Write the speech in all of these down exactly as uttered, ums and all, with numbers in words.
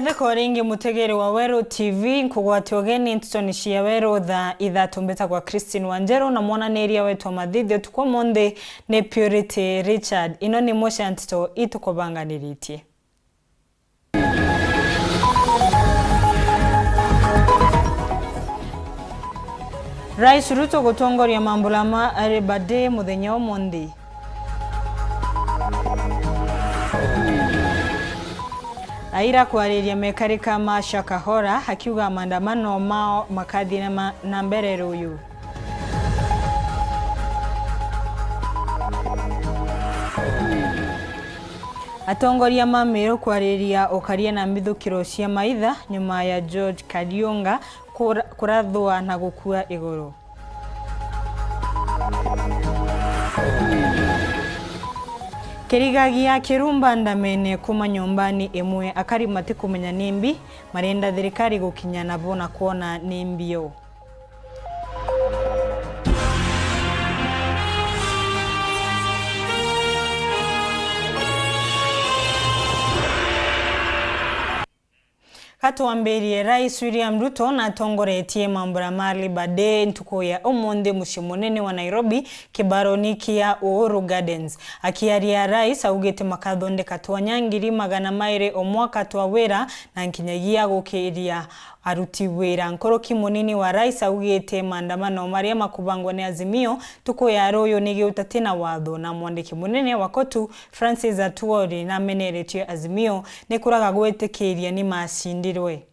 Theko ringi mutegeri wa Weru T V, nkugwati ugeni ntutoni cia Weru thaa ithatu. Mbitagwa Christine Wanjeru, na mwananiria wetu wa mathithio tuku umunthi ni Purity Richard. Ino ni imwe cia nteto itukubanganiritie. Rais Ruto gutongoria mambura ma Labour Day muthenya umunthi. Raila kwariria mekarika ma Shakahola akiuga maandamano mao makathii na ma-, na mbere ruyu. Atongoria ma Meru kwariria ukaria na mbithukiro cia maitha nyuma ya George Kariunga kura-, kurathwa na gukua iguru. Kirigagia kirumba ndamene kuma nyumbani imwe, akari matikumenya ni mbi, marenda thirikari gukinya nabo na kwona ni mbi u. Gatwambirie, Rais William Ruto natongoretie mambura ma Labour Day ntuku ya umunthi mucii munene wa Nairobi, kibaroni kia Uhuru Gardens. Akiaria, Rais augite makathondeka twanya ngiri magana mairi o mwaka twa wira na nkinyagia gukiria aruti wira. Nkuruki munini wa Rais augite maandamano maria makubangwa ni Azimio ntuku ya ruyu ni giutati na watho, na mwandiki munene wa kotu Francis Atwoli nameneretie Azimio ni kuraga gwitikiria ni macindirwe.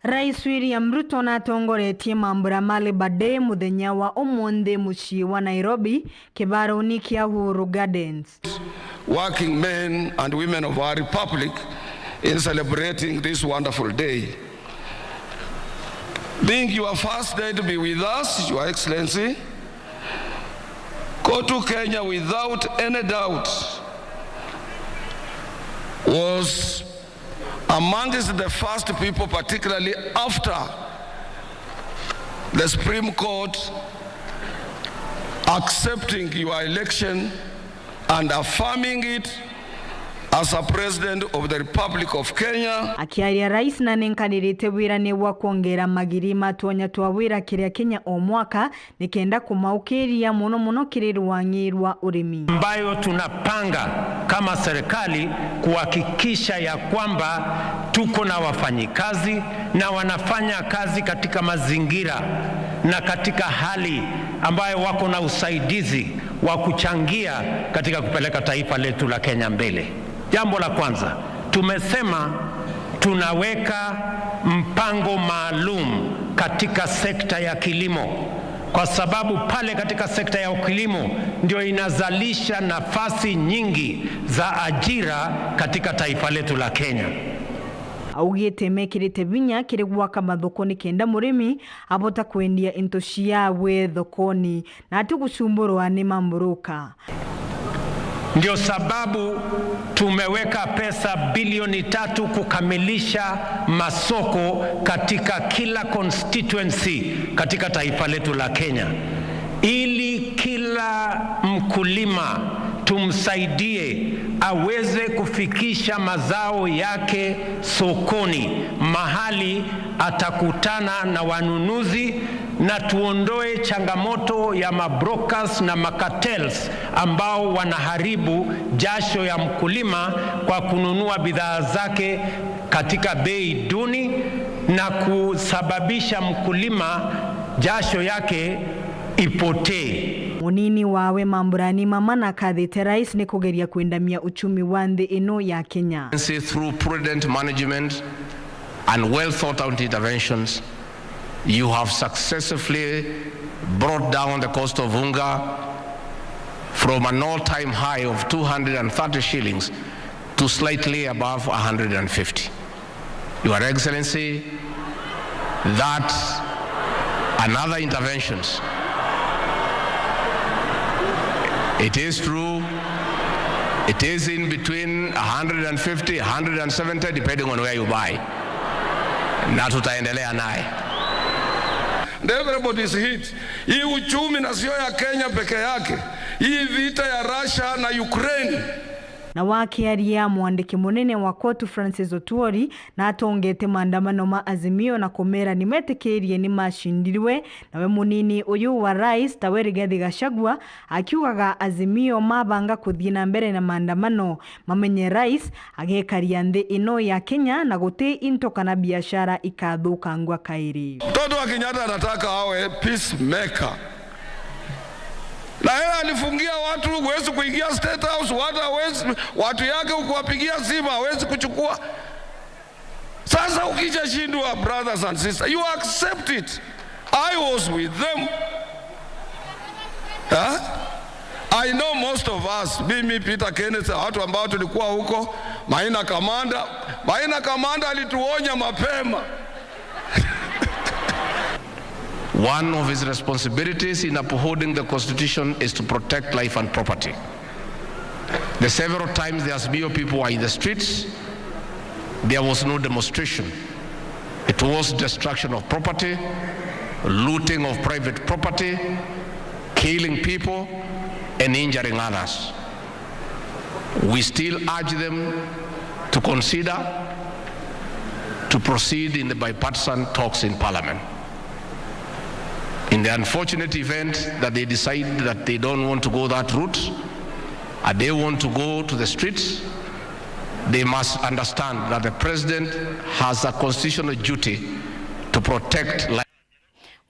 Rais William Ruto natongoretie mambura ma Labour Day muthenya wa umunthi mucii wa Nairobi, kibaroni kia Uhuru Gardens. Working men and women of our republic in celebrating this wonderful day. Being your first day to be with us, Your Excellency, Kotu Kenya, without any doubt, was amongst the first people, particularly after the Supreme Court accepting your election and affirming it as a President of the Republic of Kenya. Akiaria, Rais nanenkanirite wira ni bwa kwongera magiri ma twanya twa wira kiria Kenya o mwaka, nikenda kumaukiria mono mono kiri rwang'i rwa urimi. Ambayo tunapanga kama serikali kuhakikisha ya kwamba tuko na wafanyikazi na wanafanya kazi katika mazingira na katika hali ambayo wako na usaidizi wa kuchangia katika kupeleka taifa letu la Kenya mbele. Jambo la kwanza, tumesema tunaweka mpango maalum katika sekta ya kilimo, kwa sababu pale katika sekta ya kilimo ndio inazalisha nafasi nyingi za ajira katika taifa letu la Kenya. Augite mekirite vinya kiri gwaka mathoko nikenda murimi abota kwendia into ciawe thokoni na ati gucumburwa ni mamburuka. Ndio sababu tumeweka pesa bilioni tatu kukamilisha masoko katika kila constituency katika taifa letu la Kenya, ili kila mkulima tumsaidie aweze kufikisha mazao yake sokoni, mahali atakutana na wanunuzi, na tuondoe changamoto ya mabrokers na macartels ambao wanaharibu jasho ya mkulima kwa kununua bidhaa zake katika bei duni na kusababisha mkulima jasho yake ipotee. Munini wawe Mamburani Mama nakathite Rais ni kugeria kwendamia uchumi wa nthi ino ya Kenya. Through prudent management and well thought out interventions, you have successfully brought down the cost of unga from an all-time high of two hundred and thirty shillings to slightly above a hundred and fifty. Your Excellency, that and other interventions. It is true, it is in between a hundred and fifty, a hundred and seventy, depending on where you buy. Na tutaendelea naye. And everybody is hit. Hii uchumi na sio ya Kenya peke yake. Hii vita ya Russia na Ukraine Na wakiaria, mwandiki munene wa kotu Francis Otuori na atongete maandamano ma Azimio na kumera nimetikirie nimacindirwe, nawe munini uyu wa rais tawe Rigathi Gachagua akiugaga Azimio mabanga kuthii na mbere na maandamano, mamenye rais agekaria nthi ino ya Kenya na guti into kana biashara ikathukangwa kairi. Mtoto wa Kenyatta anataka awe peacemaker. Na yeye alifungia watu, huwezi kuingia State House, watu hawezi, watu yake ukuwapigia simu, hawezi kuchukua. Sasa ukishashindwa, brothers and sisters, you accept it. I was with them. Huh? I know most of us, mimi, Peter, Kenneth, watu ambao tulikuwa huko, Maina Kamanda. Maina Kamanda alituonya mapema. One of his responsibilities in upholding the constitution is to protect life and property. The several times the Azimio people were in the streets, there was no demonstration. It was destruction of property, looting of private property, killing people, and injuring others. We still urge them to consider to proceed in the bipartisan talks in parliament. In the unfortunate event that they decide that they don't want to go that route and they want to go to the streets, they must understand that the president has a constitutional duty to protect life.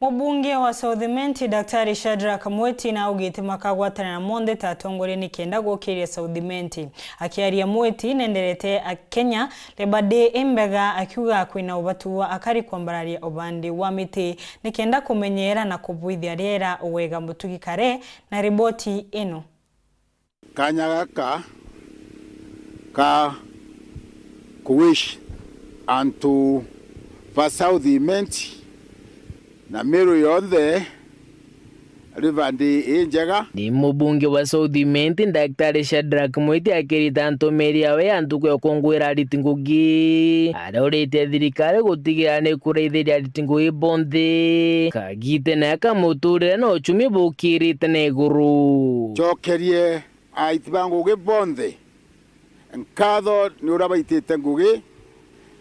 Mubunge wa South Imenti, Daktari Shadrack Mweti, naugite makagwatana na monthe ta atongoria nikenda gukiria South Imenti. Akiaria Mweti nenderete a Kenya Labour Day imbega, akiuga kwina ubatu wa akari kwambararia ubandi wa miti nikenda kumenyera na kubwithia riera wega. Mutugi Kare na riboti ino. Kanya gaka ka ku wish antu ba South Imenti na Meru yonthe Labour Day injega. Ni mubunge wa South Imenti, Daktari Shadrack Mwiti, akirita ntumiri yawe ya ntuku ya gukungwira ariti ngugi, aria urite thirikari gutigira ni kuraithiria ariti ngugi bonthe kagitene aka muturire na uchumi bukirite na iguru. Ncokerie aiti ba ngugi bonthe nkatho ni uria baitite ngugi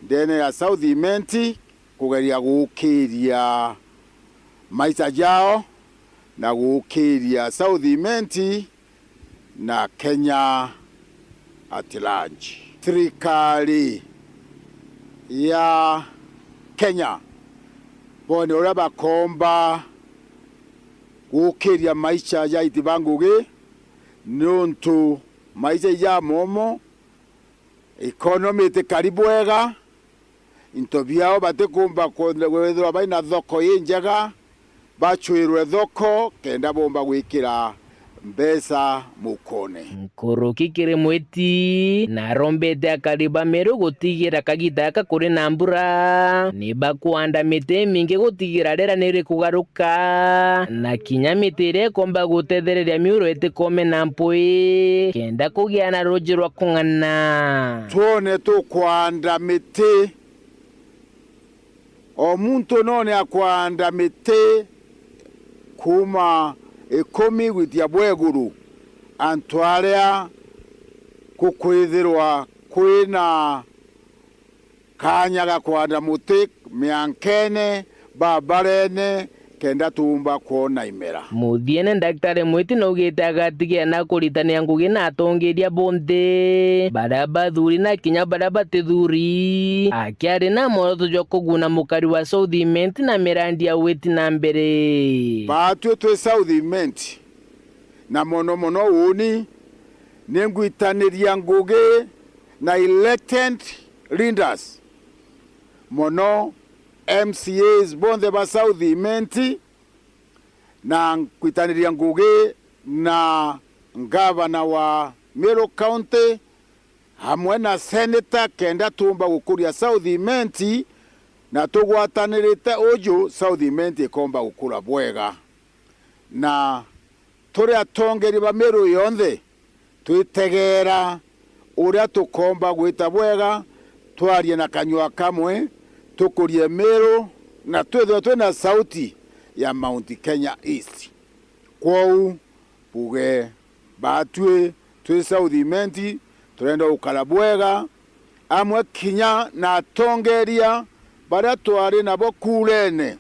ndene ya South Imenti kugeria gukiria maisha jao na gukiria South Imenti na Kenya at large. Thirikari ya Kenya bone uria bakomba gukiria maisha ja aiti ba ngugi, niuntu maisha ija momo, economy itikari bwega, into biao batikumba kwithirwa baina thoko injega, bacwirwe thoko kenda bomba gwikira mbeca mukone. Nkuruki kiri Mwiti, narombete akari ba Meru gutigira kagita gaka kuri na mbura, ni bakwanda miti imingi gutigira riera ni rikugaruka, na kinya miti iria ikomba gutethereria miuro itikome na mpui, kenda kugia na ruji rwa kung'ana. Twone tukwanda miti, o muntu none akwanda miti kuuma ikumi gwitia bwa iguru, antu aria gukwithirwa kwina kanya ga kwanda muti miankene, babarene, kenda tuumba kwona imera. Muthiene, Daktari Mwiti naugite agatigia na kuritania ngugi na atongeria bonthe, baria bathuri na kinya baria batithuri, akiari na mworoto jwa kuguna mukari wa South Imenti na mirandi ya witi na mbere. Baatwi twi South Imenti, na mono mono uuni, ningwitaniria ngugi na elected leaders, mono M C As bonthe ba South Imenti, na nkwitaniria ngugi na ngavana wa Meru County, amwe na senator, kenda tuumba gukuria South Imenti, na tugwatanirite uju, South Imenti ikomba gukura bwega. Na turi atongeria ba Meru yonthe, twitegeera uria tukomba gwita bwega, twarie na kanyua kamwe, tukurie Meru, na twithirwe twina sauti ya Mount Kenya East. Kwou, mbuge, baatwi twi South Imenti, Turenda gukara bwega amwe kinya na atongeria baria twari nabo kuurene,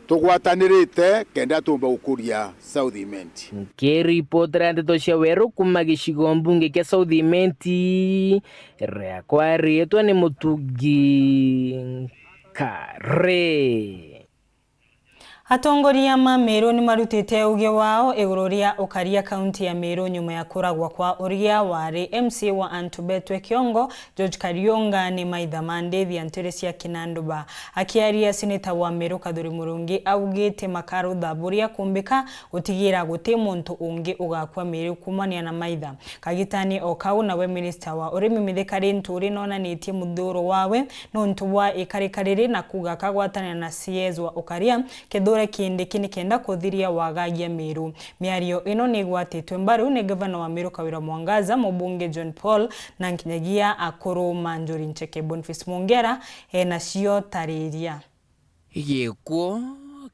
tugwatanirite kenda tumba gukuria South Imenti. Nkiripotera ndeto cia weru kuuma gicigo mbunge kia South Imenti, riakwa riitwa ni Mutugi Nkare. Atongoria ma Meru ni marutite uge wao iguru ria ukaria kaunti ya Meru nyuma ya kuragwa kwa uria wari M C A wa antu betwe Kiongo, George Kariunga, ni maitha ma Ndithia ntere cia Kinanduba. Akiaria, seneta wa Meru Kathuri Murungi augite makarutha buria kumbika gutigira guti muntu ungi ugakua Meru kumania na maitha. Kagitani o kau, nawe minista wa urimi Mithika Linturi nonanitie muthuuro wawe nontu bwa ikarika riri na kuuga akagwatanira na C S wa ukaria Kithure Kindiki nikenda kuthiria wagagia Meru. Miario ino ni igwatitwe mbaru ni gavana wa Meru Kawira Mwangaza, mubunge John Paul na nkinyagia akuru ma Njuri Ncheke. Boniface Mwongera ena cio tariria. Gikuo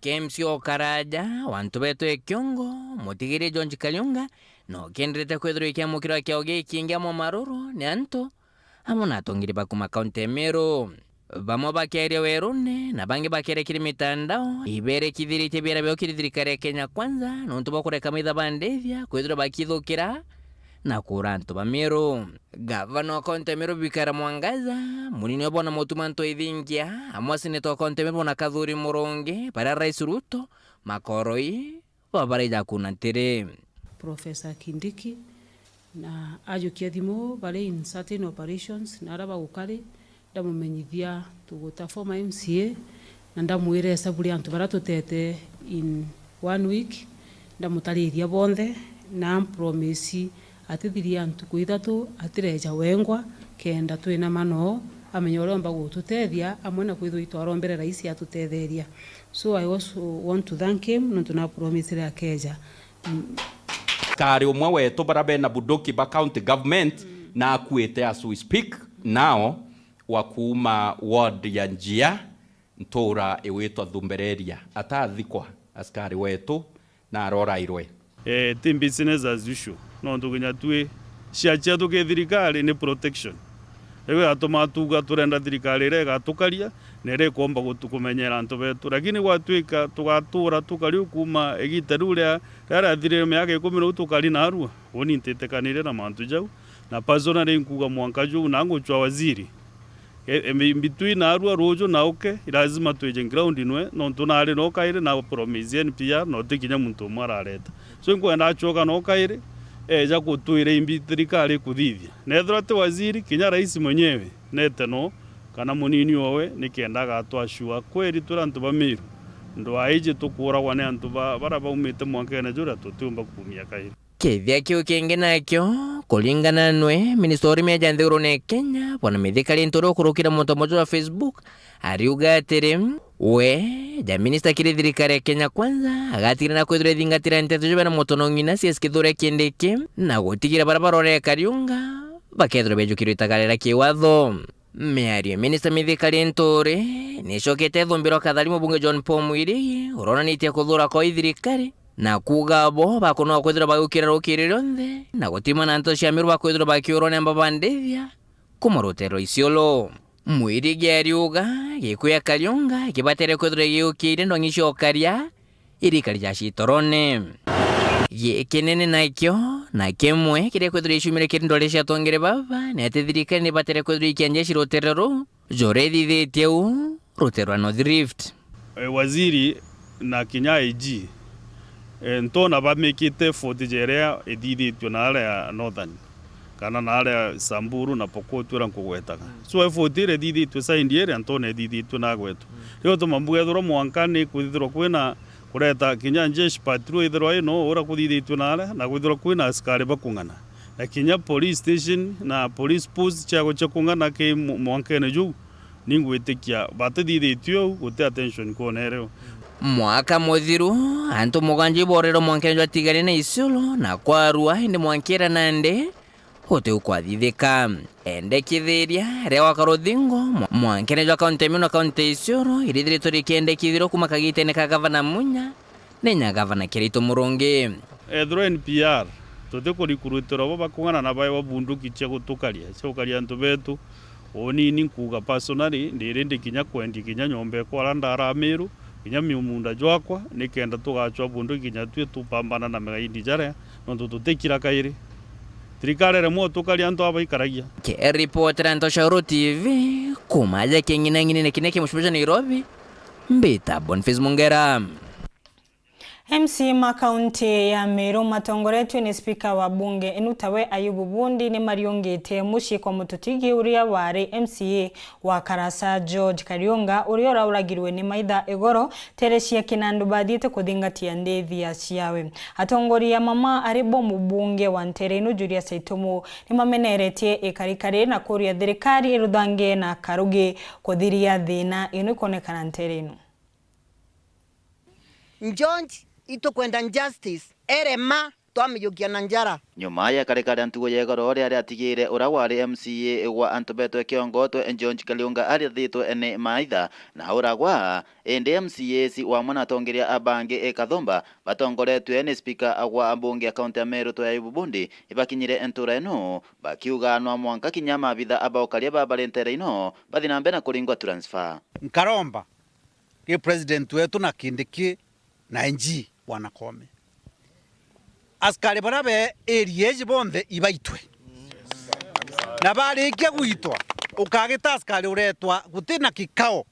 kia M C A o Karaja, wa antu betu e Kiongo, Mutigiri George Kariunga, no kienderete kwithirwa ikiamukirwa kiao gikingi amwe maruru ni antu amwe na atongeria ba kuuma kaunti ya Meru. Bamwe bakiaria werune na bangi bakiaria kiri mitandao, iberekithiritie biara biao kiri thirikari ya Kenya Kwanza nontu bwa kureka maitha ba Ndithia kwithirwa bakithukira na kuura antu ba Meru. Gavana wa kaunti ya Meru Kawira Mwangaza, munini wa bwana Mutuma M'Ethingia, amwe seneta wa kaunti ya Meru bwana Kathuri Murungi, baria Rais Ruto, makoroi, baba baraija kuuna ntiri. Professor Kindiki, na ajukia thimu bari in certain operations, na aria bagukari, ndamumenyithia tuguta former M C A, na ndamwira esabu ria antu baria tutete in one week, ndamutariria bonthe, na ampromise atithiria ntuku ithatu atireja wengwa, kenda twinama noo, amenye uria omba gututethia, amwe na kwithirwa itwarombere raisi atutetheria. So I also want to thank him nontu na promisire akeja. Mm. Askari umwe wetu baria bena bunduki ba county government, mm, na akuite as we speak now, wa kuuma ward ya Njia, ntuura igwitwa Thumbereria. Atathikwa, askari wetu na arorairwe. Eh, ti business as usual. Nontu kinya twi ciachia tuki thirikari ni protection. Riu yatuma tuuga turenda thirikari iria igatukaria na iria ikomba gutu-, kumenyera antu betu. Lakini gwatuika tugatuura tukari u kuuma igiita riu ria, riria riathirire miaka ikumi riu tukari narua, uni ntitikanirie na mantu jau. Na personally nkuuga mwanka juu na nguchwa waziri. E, e, in between narua ruuju na uke, lazima twije ground nwe, nontu nari no kairi na promise N P R, no ti kinya muntu umwe arareta. So, inkwenda acoka no kairi, eja gutwira imbi thirikari ikuthithia. Na ethirwa ti waziri, kinya rais mwenyewe, nete no, kana munini owe, nikenda agatwa sure. Kweri turi antu ba Meru, ndwaiji tukuuragwa ni antu ba, baria baumite mwankene juria tutiumba kuumia kairi. Kithia kiu kingi nakio, kuringana nwe, minista wa urimi aja nthigurune ya Kenya, bwana Mithika Linturi ukurukire mutambo jwa Facebook, ariuga atiri, we, ja minista kiri thirikari ya Kenya Kwanza, agatigira na kwithirwa ithingatira nteto jubera mutono ng'ina C S Kithure Kindiki, na gutigira baria barorere Kariunga, bakethirwa bejukirwe itagari ria kiwatho. Miario ya minista Mithika Linturi nicokete ithumbirwa kathari mubunge John Paul Mwirigi, uronanitie kuthura kwa ithirikari, na kuuga abo bakunwa kwithirwa bagukira rukiri rionthe, na gutima na nteto cia Meru bakwithirwa bakiurwa ni amba ba Ndithia kuma rutere rwa Isiolo. Mwirigi ariuga, gikuyu ya Kariunga kibatere kwithirwa giukire ndongi cia ukaria, irikari ja citorone. Gikinene nakio, na kimwe kiria kwithirwa iciumire kiri ndwari cia atongere baba, ni ati thirikari ni batere kwithirwa ikienja ici rutere ruu, juria ithithitie uu, rutere rwa North Rift. Eh, waziri na kinya I G, eh, ntona bamikite effort ja iria ithithitue na aria Northern, kana na aria Samburu na Pokot uria nkugwetaga. So effort iria ithithitue side iria ntona ithithitue na gwetu. Riu tuma mbuga ethirwa mwanka ni kwithirwa kwina kureta kinya jeshi patrol ithirwa ino uria kuthithitue na aria, na kwithirwa kwina askari bakung'ana. Na kinya police station na police post ciagwe cia kung'ana ki mu-, mwankene juu, ningwitikia batithithitue uu, guti attention kwonere uu. Mwaka muthiru, antu mugwanja iborerwe mwankene jwa Tigania na Isiolo na kwarua, indi mwankira nandi guti ukwathithika. Endekithiria ria gwaka ruthingo mwa-, mwankene jwa kaunti ya Meru na kaunti ya Isiolo irithiritwe rikiendekithirwa kuma kagitene ka gavana Munya, ni nya gavana Kiraitu Murungi. Ethirwa N P R Tutikurikurutirwa bo bakung'ana na baewa bunduki cia gutukaria, cia gukaria antu betu. Uuni ni nkuuga personally, ndiri ndi kinya kwendia kinya nyomba ekwa aria ndaara Meru, kinya miumunda jwakwa, nikenda tugacwa bunduki kinya tui tupambana na magaidi jaria, nontu tutikira kairi. Thirikari iremwe utukaria antu aba ikaragia. Nkiripotera Ntoto Coro T V, kuuma aja king'inang'inine kiria ki mucii jwa Nairobi, mbita Boniface Mungera. M C A ma kaunti ya Meru matongoretue ni spika wa bunge inu tawe Ayubu Bundi ni mariungite mucii kwa mututigi uria wari M C A wa Karasa George Kariunga, uria urauragirwe ni maitha igoro tere cia kinandu bathiite kuthingatia ndithia ciawe. Atongoria mama ari bo mubunge wa ntere inu Julius Aitumu ni mameneretie ikarikari na kuria thirikari iruthange na karugi kuthiria thina inu ikonekana ntere inu. George, itukwenda justice, ere ma, twamijukia na njara. Nyuma ya karikari ntugo ya igoro riria riatigire uria wari M C A wa antu betwe kiongotwe George Kaliunga ariathitwe ni maitha na auragwa, indi M C As wamwe na atongeria abangi ikathumba batongoretue ni spika wa bunge ya kaunti ya Meru tawe Ayubu Bundi ibakinyire ntura ino, bakiuga no mwanka kinya mabitha abaukaria babari ntere ino bathi na mbere na kuringwa transfer. Nkaromba ki president wetu na Kindiki na N G Bwana Koome. Askari baria be area iji bonthe ibaitwe. Na barikia gwitwa, ukagita askari uretwa guti na kikao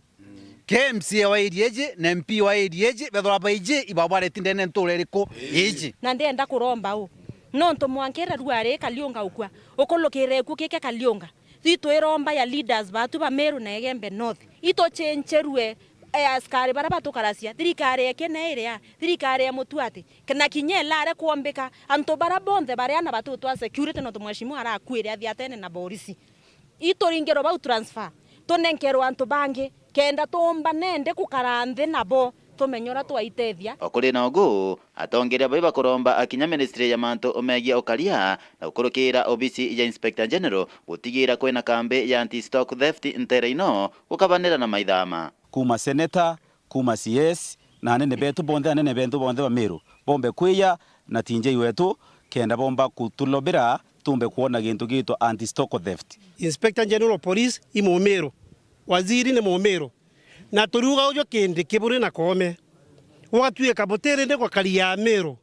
kia M C A wa area iji na M P wa area iji, bethirwa baiji ibabwareti ndene ntura iriku iji. Na ndienda kuromba u, nontu mwanka iria ruari Kaliunga ukua, ukulukire ikuo kike Kaliunga, itwiromba ya leaders batu ba Meru na Igembe North, ituchencherue, eh, askari baria batukaracia, thirikari ekene iria, thirikari ya mutuati, na kinya ilare kwombika, antu baria bonthe baria na batutwa security, nontu mheshimiwa arakuire athiatene na borisi. Ituringirwe bau transfer, tunenkerwe antu bangi, kenda tuumba nende gukara nthi nabo, tumenye uria twaitethia. O kuri na ugu, atongeria bai bakuromba akinya ministry ya mantu megie ukaria na gukurukira obisi ya Inspector General gutigira kwina kambi ya anti-stock theft ntere ino gukabanira na maithama. Kuuma senator, kuuma C S, na anene betu bonthe, anene betu bonthe ba Meru, bombe kwija na T J wetu, kenda bomba kutulobera tumbe kwona gintu gitwa anti-stock theft. Inspector General of Police i Mumiru, waziri ni Mumiru, na turiuga uju Kindiki buri na Koome, gugatuika butiri ni gwakaria Meru,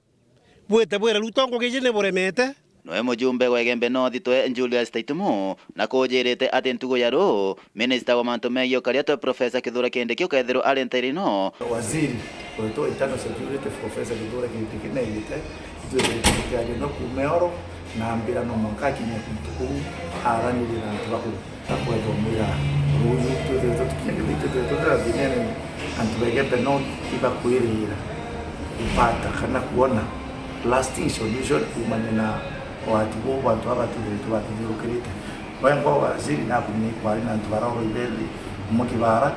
bwite bwira Ruto ngugi iji ni buremete. Noe mujumbe wa Igembe North tawe Julius Taitumu na kujirite ati ntugo ya ruu, minista wa mantu megie ukaria tawe Professor Kithure Kindiki ukethirwa ari ntere ino. Waziri wetu wa internal security Professor Kithure Kindiki neejite, itwithirite tukiaria no kuuma oro na mbira no mwanka akinya kuntu kuu aranirira antu baku. Akwetwa mwira, ruuju twithirite tukiendereite twithirite twithira thinene, antu ba Igembe North ibakwirira kupata kana kuona lasting solution kuumania na wati buu bwa antu aba batwithirite batuthiurukirite. Wengwa waziri nakumenya ikwari na antu baroro ibethi umwe kibara,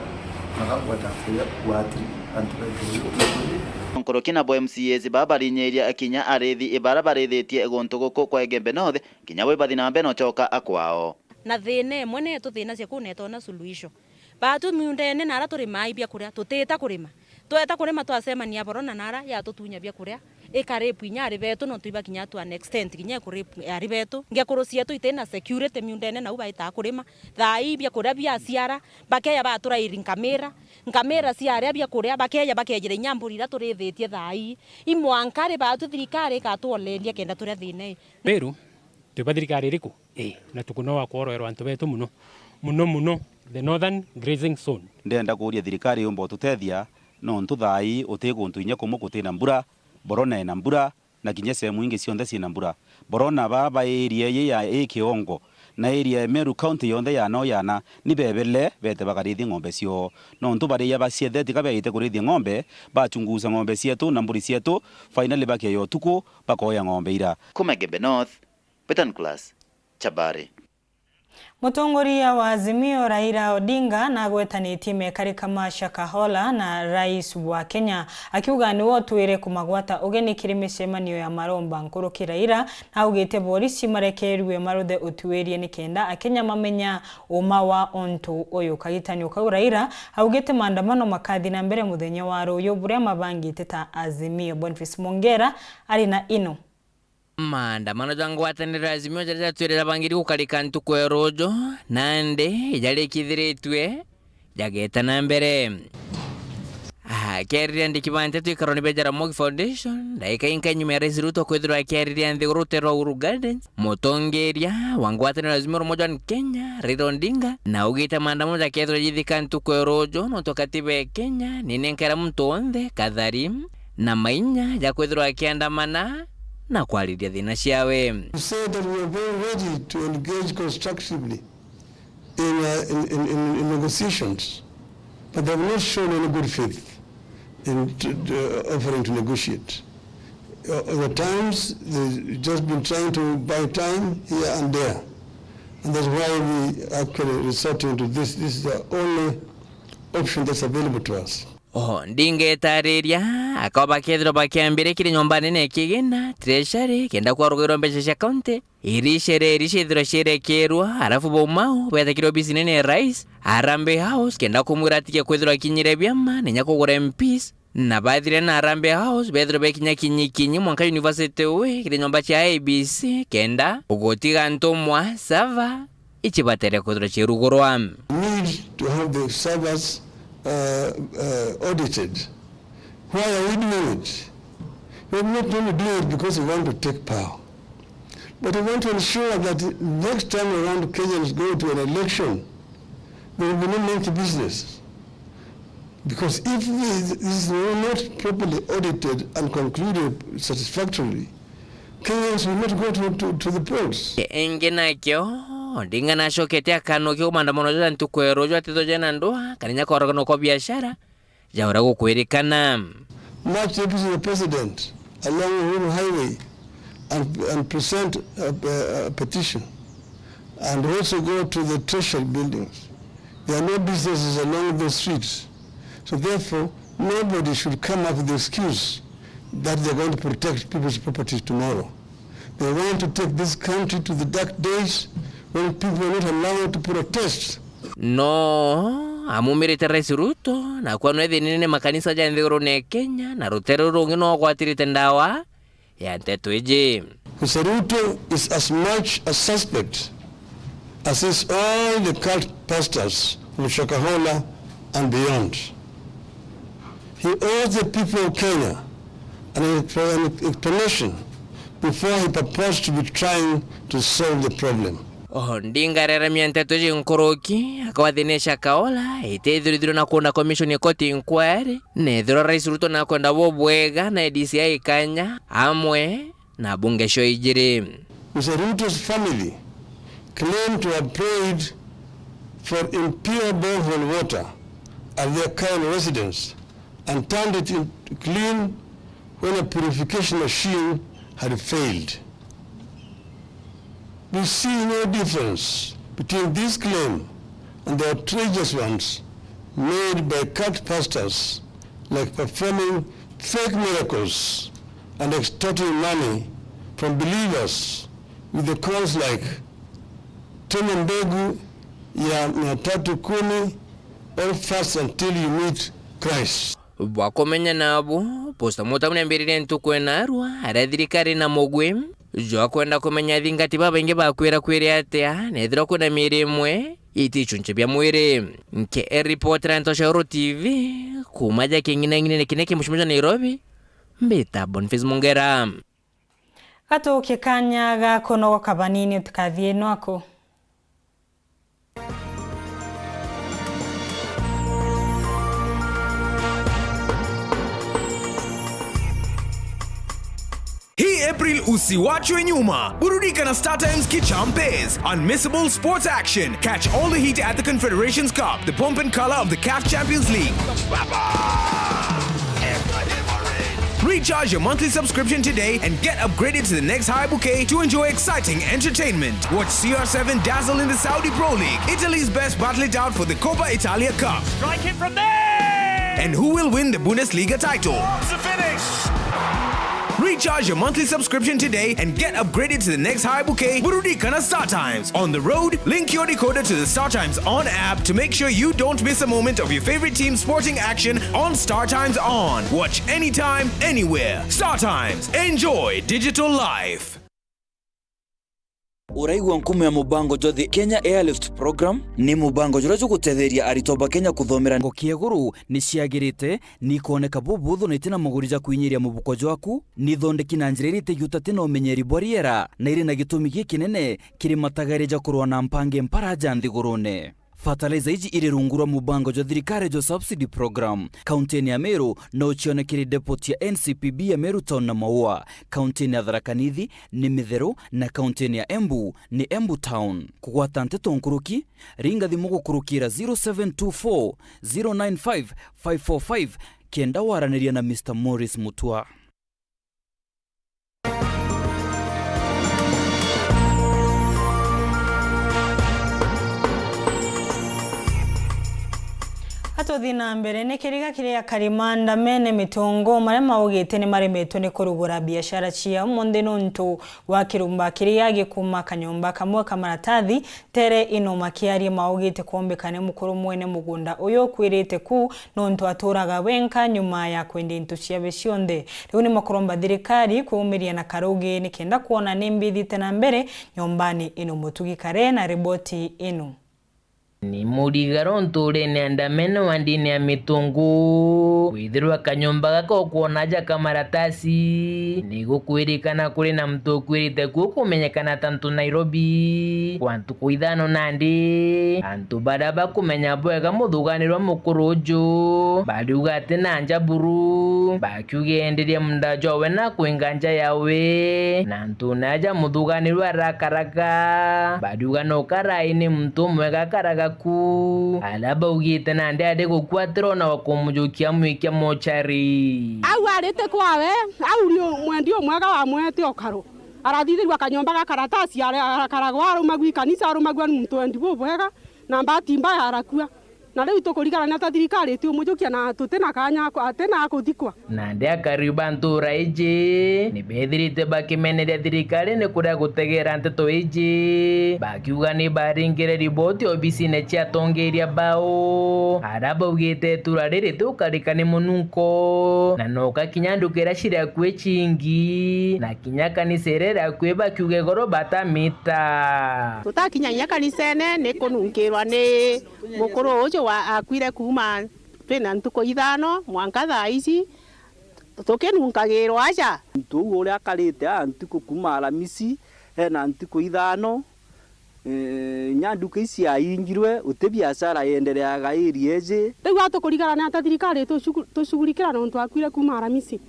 na kangweta kuya kuatiri antu betu. Nkuruki nabo M C As baba barinyiria kinya arithi ibara barithitie guntu guku kwa Igembe North, kinya we bathi na mbere na ucoka akwao. Na thina imwe ni ituthinacia kuu na itoona suluhisho. Baatu miundene na ara turimaa i biakuria, tutiita kurima. Tweta kurima twacemania borona na ara yatutunya biakuria, ikaripu inya ari betu, nontu ibakinya to an extent kinya ikuripu ari betu. Ngekuru cietu itina security miundene nau baitaa kurima. Thaa ii biakuria biaciara, bakeja baturairi nkamira, nkamira ciaria biakuria, bakeja bakejira inya mburi iria turithitie thaa ii. I mwanka ri baatu thirikari ikatwoleria kenda turia thina ii. Meru, twi ba thirikari iriku? Ii, na tukunoa kworoerwa antu betu muno, muno, muno, the Northern Grazing Zone. Ndenda kuuria thirikari yumba ututethia, nontu thaa ii uti guntu inya kumwe gutina mbura, Borona ina mbura, na kinya sehemu ingi cionthe ciina mbura. Borona baa ba area ii ya ii kiongo, na area ya Meru County yonthe ya no yana, ni bebele bete bakarithie ng'ombe cio. Nontu baria bacietheti ka beite kurithia ng'ombe, bachungusa ng'ombe cietu na mburi cietu, finally bakeya utuku, bakoya ng'ombe ira. Kuma Igembe North, Peter Nicholas, Chabari. Mutongoria wa Azimio Raila Odinga nagwetanitie mekarika ma Shakahola na Rais wa Kenya, akiuga niwe utwire kumagwata ugeni kiri micemanio ya maromba nkuruki. Raila naugite borisi marekerue maruthe utuiria nikenda Akenya mamenya uma wa untu uyu. Kagitanio kau Raila augite maandamano makathi na mbere muthenya wa ruyu buria mabangite ta Azimio. Boniface Mongera ari na ino. Maandamano ja ngwataniro ya Azimio jaria jatwire jabangiri gukarika ntuku ya ruju, nandi jarikithiritue jageta na mbere. Akiariria andiki ba nteto ikaroni bia Jaramogi Foundation, ndaika inka nyuma ya Rais Ruto kwithirwa akiariria nthiguru rutere rwa Uhuru Gardens, mutongeria wa ngwataniro ya Azimio la Umoja One Kenya, Raila Odinga, na augite maandamano jakethirwa jithika ntuku ya ruju, nontu katiba ya Kenya ninenkaira muntu wonthe kathari na mainya ja kwithirwa akiandamana na kwariria thina ciawe. To say that we are very ready to engage constructively in, uh, in, in, in, in negotiations, but they have not shown any good faith in t-, t-, offering to negotiate. Uh, at times, they've just been trying to buy time here and there. And that's why we actually resorting to this. This is the only option that's available to us. Oho, ndingetariria, akaba bakethirwa bakiambire kiri nyomba nene ya kigina, treasury, kenda kwarugairwa mbeca cia county, iria icere iria ciithirwa cierekerwa, arafu baumau, beeta kiri obisi nene ya rais, Harambee House, kenda kumwira atige kwithirwa akinyire biama, na inya kugura M Ps, na bathire na Harambee House, bethirwa bekinya kinyi kinyi mwanka university wi, kiri nyomba cia I E B C, kenda gutiga ntumwa, sava, ici batere kwithirwa ciirugurwa. Need to have the servers, uh, uh, audited. Why are we doing it? We're not only doing it because we want to take power, but we want to ensure that next time around Kenyans go to an election, there will be no monkey business. Because if this, this is not properly audited and concluded satisfactorily, Kenyans will not go to, to, to the polls. Ingi nakio, Odinga nacokete akanukia maandamano ja ntuku ya ruju atithwa jena ndua, kana inya koroganwa kwa biashara, jaura gukwirikana. March deputy the president along Uhuru Highway and, and present a, a, a petition, and also go to the treasury buildings. There are no businesses along those streets. So therefore, nobody should come up with the excuse that they're going to protect people's properties tomorrow. They want to take this country to the dark days when people are not allowed to protest. No amumirite Rais Ruto, na kwa no ethinine makanisa ja nthigurune ya Kenya, na rutere ruru rungi no gwatirite ndawa ya nteto iji. Mister Ruto is as much a suspect as is all the cult pastors from Shakahola and beyond. He owes the people of Kenya an, an explanation before he purports to be trying to solve the problem. Odinga areramia nteto iji nkuruki, akawathinisha Kaola itithirithirwe na kuunda commission ya court inquiry, na ethirwa Rais Ruto nakwenda bubwega na A D C I Kenya amwe na abunge cio ijiri. Mister Ruto's family claimed to have prayed for impure borehole water at their current residence and turned it in clean when a purification machine had failed. We see no difference between this claim and the outrageous ones made by cult pastors, like performing fake miracles and extorting money from believers with the calls like, "Tuma mbegu ya mia tatu kumi," or, "Fast until you meet Christ." Bwa kumenya nabu, Posta Mutamu niambiririe ntuku ina arua aria thirikari na mugwi jwa kwenda kumenya athingati babaingi bakwira kwiri atia, na ethirwa kwina miiri imwe iti icunci bia mwiri. Nke ripotera nto cia Uru T V, kuma ja king'inang'inene kiria ki mucimo jwa Nairobi, mbita Boniface Mungera. Gatukie kanya ga kunogoka banini, utikathie nwaku. Hii April usiwachwe nyuma. Burudika na StarTimes Kichampes. Unmissable sports action. Catch all the heat at the Confederations Cup, the pomp and color of the CAF Champions League. Recharge your monthly subscription today and get upgraded to the next high bouquet to enjoy exciting entertainment. Watch C R seven dazzle in the Saudi Pro League, Italy's best battle it out for the Coppa Italia Cup. Strike it from there! And who will win the Bundesliga title? What's the finish? Recharge your monthly subscription today and get upgraded to the next high bouquet. Burudika na StarTimes. On the road, link your decoder to the StarTimes On app to make sure you don't miss a moment of your favorite team's sporting action on StarTimes On. Watch anytime, anywhere. StarTimes. Enjoy digital life. Uraigua nkumo ya mubango jwa the Kenya Airlift Program? Ni mubango juria jugutetheria aritwa ba Kenya kuthomera. Ngo cia iguru ni ciagirite, ni ikoneka bubuthu na itina maguri ja kwinyiria mubuko jwaku, ni ithondeki na njira iria itigiuta tina umenyeri bwa riera, na iri na gitumi gikinene kiri matagaria ja kurwa na mpange mpara ja nthigurune. Fertilizer iji iri rungu rwa mubango jwa thirikari jwa subsidy program. Kauntini ya Meru no ucione kiri depot ya N C P B ya Meru Town na Maua. Kauntini ya Tharaka Nithi ni Mitheru, na kauntini ya Embu ni Embu Town. Kugwata nteto nkuruki, ringa thimu gukurukira zero seven two four zero nine five five four five kenda waraniria na Mister Morris Mutua. Atuthi na mbere, ni kiriga kiria akari ma Ndamene Mitungu maria maugite ni maremetwe ni kurugura biashara ciao munthi nuntu wa kirumba kiria gikuma kanyomba kamwe ka maratathi. Tere ino makiaria maugite kwombeka ni mukuru mwene mugunda uyu ukwirite ku nontu aturaga wenka nyuma ya kwendia into ciawe cionthe. Riu ni makuromba thirikari kwaumiria na karugi nikenda kwona ni mbithite na mbere nyombani ino. Mutugi Kare na riboti ino. Ni murigaro nturene ya Ndamene wa ndini ya Mitungu kwithirwa kanyomba gaka ukwona aja ka maratasi ni gukwirikana kuri na muntu ukwirite kuo kumenyekana ta ntu Nairobi kwa ntuku ithano nandi. Antu baria bakumenya bwega muthuganirwa mukuru uju bariuga ati na nja buru, bakiuga enderia munda jwawe na kwinga nja yawe, na antu naja muthuganirwa arakaraga bariuga no karai ni muntu umwe gakaraga ku. Aria baugite nandi ari gukua atirona wa kumujukia amwikia mochari. Au arite kwawe, au ni mwendi umwega wamwete okaro. Arathithirua kanyomba ga karatasi, ara-, arakaragwa, arumagua ikanisa, arumagua ni muntu wendi bubwega, na mbati mbaya arakua. Na riu tukurigana ni ata thirikari itiumujukia na tuti na kanya ako-, ati na akuthikwa. Nandi akari ba ntura iji ni bethirite bakimeneria thirikari ni kuria gutegera nteto iji, bakiuga ni baringire riboti obisine cia atongeria bao, aria baugite itura riri tukarika ni mununko, na no gakinya nduka iria ciri akui cingi, na kinya kanisa iria iri akui bakiuga igoro batamita. Tutakinya kinya kanisene ni kununkirwa ni mukuru uju wa, akuire kuuma twina ntuku ithano mwanka thaa ici tukinunkagirwa aja. Muntu uu uria akarite aa ntuku kuuma Aramisi, ena ntuku ithano, eh, inya nduka ici ciaingirwe, uti biashara yendereaga area iji. Riu aa tukurigara ni ata thirikari itucugu-, tucugurikira nontu akuire kuuma Aramisi?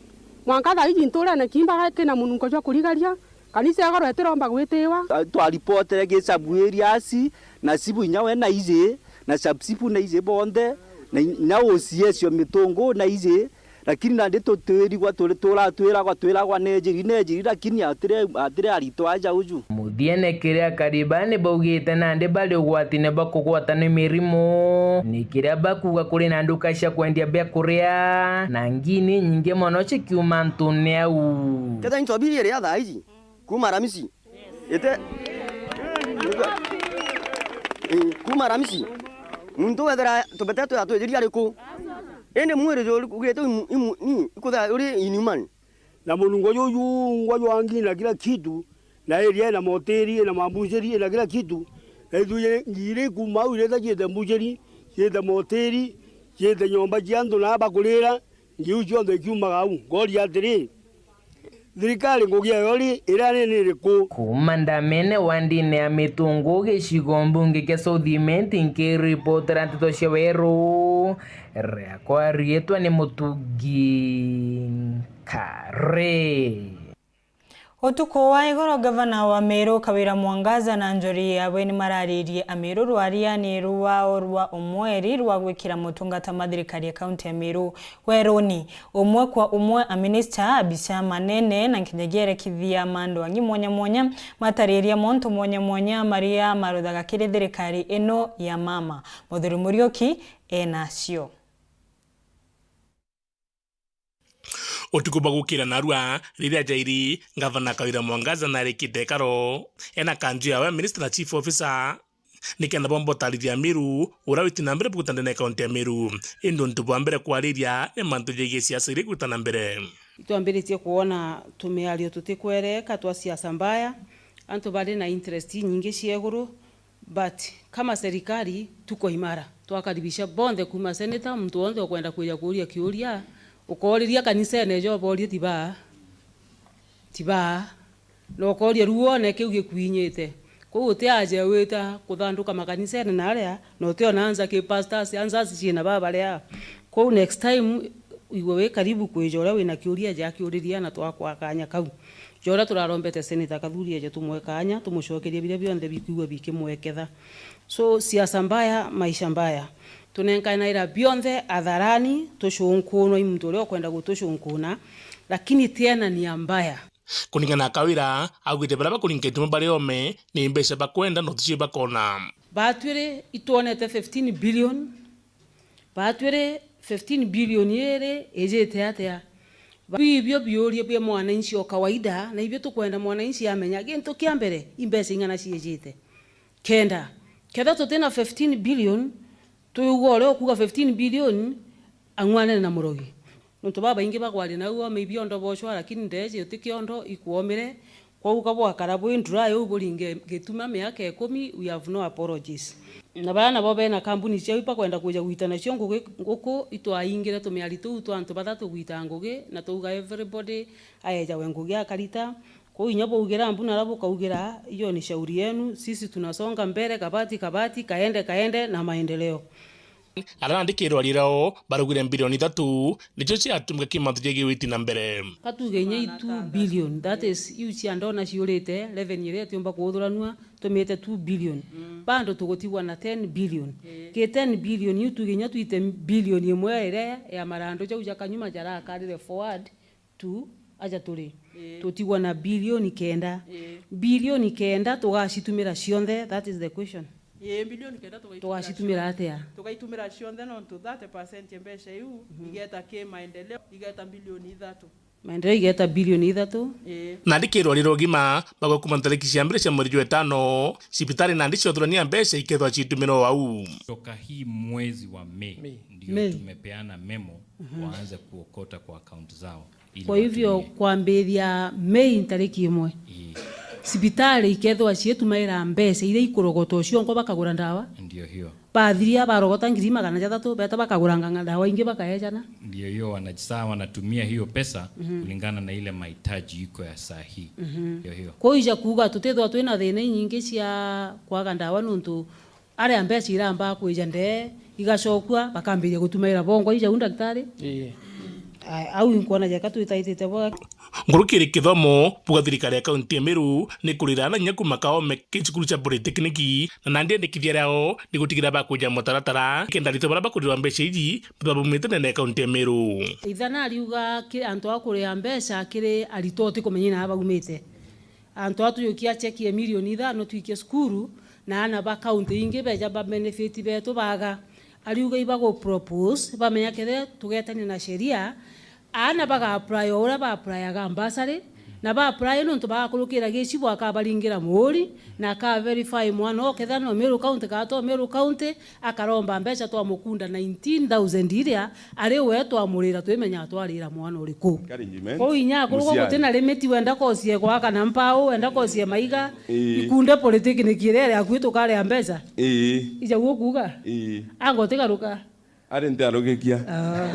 Mwanka thaa iji nturene kiimba kina mununko jwa kurigaria, kanisa igoro itiromba gwitiwa. Twaripotere gi sub areas, na cibu inya we na iji, na sub cibu na iji bonthe, na inya O C S o Mitungu na iji, lakini nandi tutwirigwa turi, turatwiragwa, twiragwa nejiri, nejiri, lakini atiri, atiri aritwa aja uju. Muthiene kiria akari baa ni baugite nandi bari ugwatine bwa kugwatwa ni mirimu, ni kiria bakuuga kuri na nduka cia kwendia biakuria, na ngini nyingi mono cikiuma antune au. Kethira into mbiri iria thaa iji, kuuma Aramisi. Ite. Ii, kuuma Aramisi. Muntu wethira tubete twa twithiri ari ku? Indi mwiri juu ugite imu, imu, ni, ikutha uri inhuman. Na munungo juju jungwa jwa ngi na kila kitu, na iria ina motiri, ina mambuciri, ina kila kitu. Na ithuji ngiri kuuma au irita ciite mbuciri, ciite motiri, ciite nyomba cia antu na bakurira, ngiu cionthe ikiumaga au. Ngoria atiri, thirikari ngugi yayo ri, iria nene iriku? Kuuma Ndamene wa ndini ya Mitungu, gicigo mbunge kia South Imenti, nkiripotera nteto cia weru, riakwa riitwa ni Mutugi Kare. Utuku wa igoro, gavana wa Meru Kawira Mwangaza na njuri yawe ni mararirie Ameru rwariani rwao rwa umweri rwa gwikira motungata ma thirikari ya kaunti ya Meru weruni. Umwe kwa umwe, aminista, abica manene na nkinyagia erekithia ma andu angi mwanya mwanya matariria montu mwanya mwanya maria maruthaga kiri thirikari ino ya mama. Muthuri Muriuki enacio. Utuku bwa gukira narua, riria jairi, Ngavana Kawira Mwangaza narikite ikaro, ena kanju yawe ya minista na chief officer, nikenda bomba utarithia Amiru, uria witi na mbere buguta ndene ya kaunti ya Amiru. Indi untu bwa mbere kwariria ni mantu jegie siasa iria iguta na mbere. Itwambiritie kwona tumiario tutikwereka twa siasa mbaya, Antu bari na interest inyingi cia iguru, but kama serikali tuko imara. Twakaribisha bonthe, kuma senator, muntu wonthe ukwenda kwija kuuria kiuria, ukooriria kanisene ijo uborie ti baa, ti baa, na ukoria ruone kiu gikwinyite. Kwou uti aja wita kuthanduka makanisene na aria, na utiona answer ki pastors, answers ciina baa baria. Kwou next time, igwe wi karibu kwija uria wina kiuria, ja kiuriria na twakwa kanya kau. Ja uria turarombete Senator Kathuri eje tumwe kanya, tumucokerie biria bionthe bikwigua bikimweketha. So, siasa mbaya, maisha mbaya. Tunenkanira bionthe atharani, tucunkunwa i muntu uria ukwenda gutucunkuna, lakini tiena nia mbaya. Kuringana na Kawira, augite baria bakuringa itumi bari ome ni mbeca bakwenda na uticio bakona. Batwiri itwonete fifteen billion, batwiri fifteen billion iri ijite atia? Biu ibio biuria bia mwananchi o kawaida, na ibio tukwenda mwananchi amenya. Gintu kia mbere, i mbeca ing'ana ciijite? Kenda. Ketha tutina fifteen billion, tuigua uria ukuuga fifteen billion, ang'wanene na murogi. Nontu babaingi bagwaria nau ome ibiondo bocwa, lakini ndeeji uti kiondo ikwomire. Kwou ka bwakara bwi ndura iu buringe gituma miaka ikumi, we have no apologies. Na baria nabo bena kambuni ciao ibakwenda kwija gwita nacio ngugi, nguku itwaingire tumiari tuu twa antu bathatu gwita ngugi, na twauga everybody aejawe ngugi akarita. Kwou inya baugira mbu naria bukaugira, hiyo ni shauri yenu, sisi tunasonga mbele, kabati kabati, kaende kaende na maendeleo. Aria nandi kirwari rao baraugire mbirioni ithatu nicio ciatumika ki mantu jegie witi na mbere. Ka tuge inya i two billion, that is, iu cia ndona ciurite, revenue iria itiumba kuuthuranua, tumite two billion. Bado tugutigwa na ten billion. Ki ten billion iu tuge inya twite billion imwe iria ya marandu jau ja kanyuma jarakarire forward, tu, aja turi. Ii. Tutigwa na bilioni kenda. Ii. Bilioni kenda tugacitumira cionthe, that is the question. Ii, bilioni kenda tugaitumira Tugacitumira cionthe. Atia? Tugaitumira cionthe nontu thirty percent ya mbeca iu, mhm, igeta ki maendeleo, igeta bilioni ithatu. Maendeleo igeta bilioni ithatu. Ii. Nandi kirwari rwa ugima bagwe kuma ntariki cia mbere cia mweri jwa itano, cibitari nandi ciothurania mbeca ikethwa citumira o au. Toka hii mwezi wa Mei, Mei. Ndio Mei. Tumepeana memo, mhm, waanze kuokota kwa account zao. Ili kwa hivyo, watumie. Kwambĩrĩria Mei ntarĩki ĩmwe, ii, cibitarĩ ikethwa ciĩtumaĩra mbeca iria ikũrogotwo cionkwa bakagũra ndawa. Ndio hiyo. Bathiria barogota ngiri magana jathatu, beta bakagũranga ndawa ingĩ bakaejana. Ndio hiyo, wanajisaa wanatumia hiyo pesa, mhm, kulingana na ile mahitaji iko ya saa hii. Mhm. Ndio hiyo. Kwou ija kuuga tũtithwa twĩna thĩna inyingĩ cia kwaga ndawa nũntũ aria mbeca irambaa kwija ndee, igacokua, bakambiria gutumaira bongwa ija u ndagitari. Ii. Aya, au inkwona jeka twitaitite bwa. Nkuruki iri kithomo, buga thirikari ya kaunti ya Meru ni kurira ana inya kuma kaome ki cukuru cia polytechnic, na nandi endekithia riao ni gutigira bakuja mutaratara, kenda aritwa baria bakurirwa mbeca iji babumite ndene ya kaunti ya Meru. Ithana ariuga ki antu a kuria mbeca kiri aritwa utikumenya ina baumite. Antu aa tujukia cheki ya milioni ithano twikie cukuru, na aana ba kaunti ingi beja ba benefit betu baga. Ariuga ibagu propose, bamenya kethira tugetania na sheria, aana baga apply o uria ba applyaga bursary, na ba apply nontu bagakurukira gicibu akabaringira muuri, na aka verify mwana o kethira no Meru County kana to Meru County, akaromba mbeca twamukunda nineteen thousand iria ari we twamurira twimenyaga twarira mwana uriku. Encouragement. Kwou inya akurugwa gutina limit, wenda kosie gwaka na mpau, wenda kosie maiga, ii, ikunde polytechnic iria iri akui tukaria mbeca. Ii. Ija guo kuuga? Ii. Anga utigaruka? Ari ntiarugikia. Ah.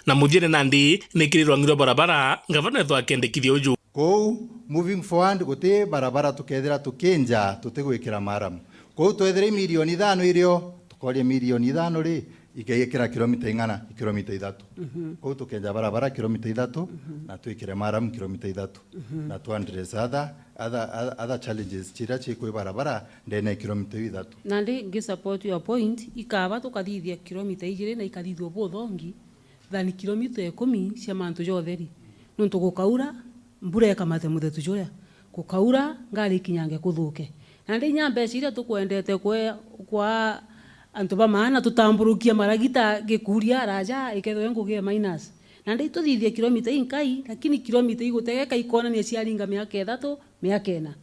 Na muthiene nandi ni kiri rwangi rwa barabara, ngavana ethwa akendekithia uju. Kwou, moving forward, guti barabara tukethira tukinja tutigwikira maramu. Kwou twethira i milioni ithano irio, tukoria milioni ithano ri, igekira kilomita ing'ana? I kilomita ithatu. Mhm. Kwou tukenja barabara kilomita ithatu, mhm, na twikire maramu kilomita ithatu. Mhm. Na tu address other, other, other challenges ciria cikwi barabara ndene ya kilomita iu ithatu. Nandi ngi support your point, ikaba tukathithia kilomita ijiri na ikathithua buthongi, than kilomita ikumi cia mantu ja utheri. Nontu gukaura, mbura ikamate muthetu juria. Gukaura, ngari ikinyange kuthuke. Nandi inya mbeca iria tukwendete kwe-, kwa antu ba maana tutamburukie maragita gikuria araja, ikethwe ngugi e minus. Nandi ituthithie kilomita inkai, lakini kilomita igutegeka ikonania ciaringa miaka ithatu, miaka ina.